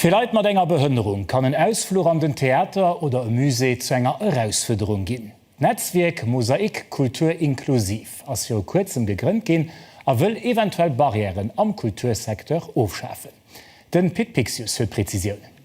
Fir Leit mat enger Behënnerung kann en Ausfluch an den Theater oder e Musée zu enger Erausfuerderung ginn. D'Netzwierk Mosaik Kultur Inklusiv ass viru kuerzem gegrënnt ginn a wëll eventuell Barrièren am Kultursecteur ofschafen. De Pit Pixius huet Prezisiounen.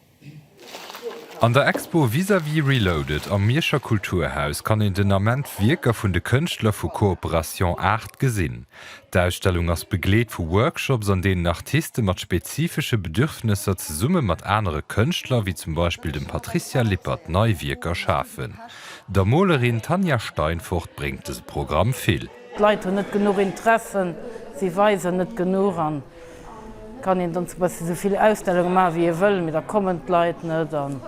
An der Expo Vis-à-vis Reloaded am Mierscher Kulturhaus kann een den Ament Wierker vun de Kënschtler vu Coopération Art gesinn. D'Ausstellung ass begleet vu Workshops, an deenen Artiste mat spezifesche Bedürfnesser zesumme mat anere Kënschtler, wéi zum Beispill dem Patricia Lippert, nei Wierker schafen. Der Molerin Tanja Steinfort bréngt dëse Programm vill. D'Leit hunn net genuch Interessen, si weisen net genuch an Kann een dann zum Beispill esou vill Ausstellunge maachen, wéi ee wëll, mee da kommen d'Leit net an.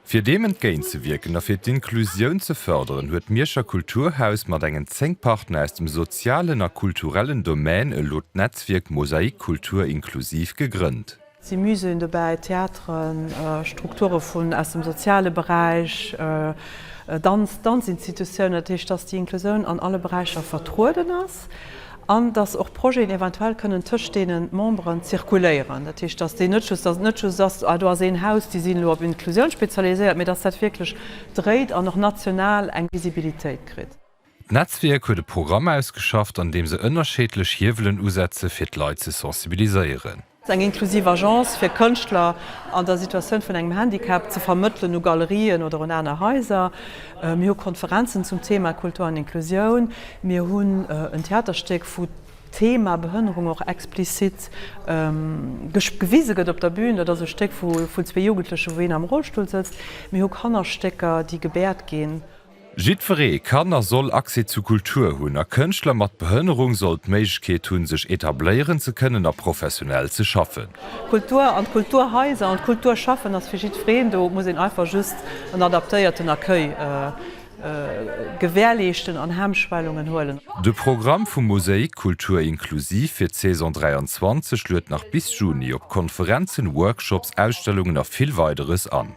Fir deem entgéintzewierken a fir d'Inklusioun ze fërderen, huet d'Mierscher Kulturhaus mat engen 10 Partner aus dem sozialen a kulturellen Domaine elo d'Netzwierk Mosaik Kultur Inklusiv gegrënnt. Et si Muséeën dobäi, Theateren, Strukture vun aus dem soziale Beräich, Danz, Danzinstitutiounen. Dat heescht, dass déi Inklusioun an alle Beräicher vertrueden ass an dass och Projeten eventuell kënnen tëscht deene Memberen zirkuléieren. Dat heescht, dass déi net just, dass et net just ass, ah do ass een Haus, déi sinn elo op Inklusioun spezialiséiert, mee dass dat wierklech dréit an och national eng Visibilitéit kritt. D'Netzwierk huet e Programm ausgeschafft, an deem se ënnerscheedlech Hiewelen usetze fir d'Leit ze sensibiliséieren. Eng inklusiv Agence fir Kënschtler an der Situatioun vun engem Handicap ze vermëttelen u Galerien oder un aner Haiser. Mir hu Konferenzen zum Thema Kultur an Inklusioun. Mir hunn en Theaterstéck, wou d'Thema Behënnerung och explizit gewise gëtt op der Bühn. Dat ass e Stéck vun zwee Jugendlechen, wou een am Rollstull sëtzt. Mir hu Kannerstécker, déi gebäert ginn. Jiddweree kann a soll Accès zu Kultur hunn a Kënschtler mat Behënnerung soll d'Méiglechkeet hunn, sech etabléieren ze kënnen a professionell ze schaffen. Kultur an d'Kulturhaiser an d'Kulturschaffen ass fir jiddwereen do. Et muss een einfach just en adaptéierten Accueil gewährleeschten an Hemmschwellungen huelen. De Programm vum Mosaik Kultur Inklusiv fir d'Saison 23 luet nach bis Juni op Konferenzen, Workshops, Ausstellungen a vill Weideres an.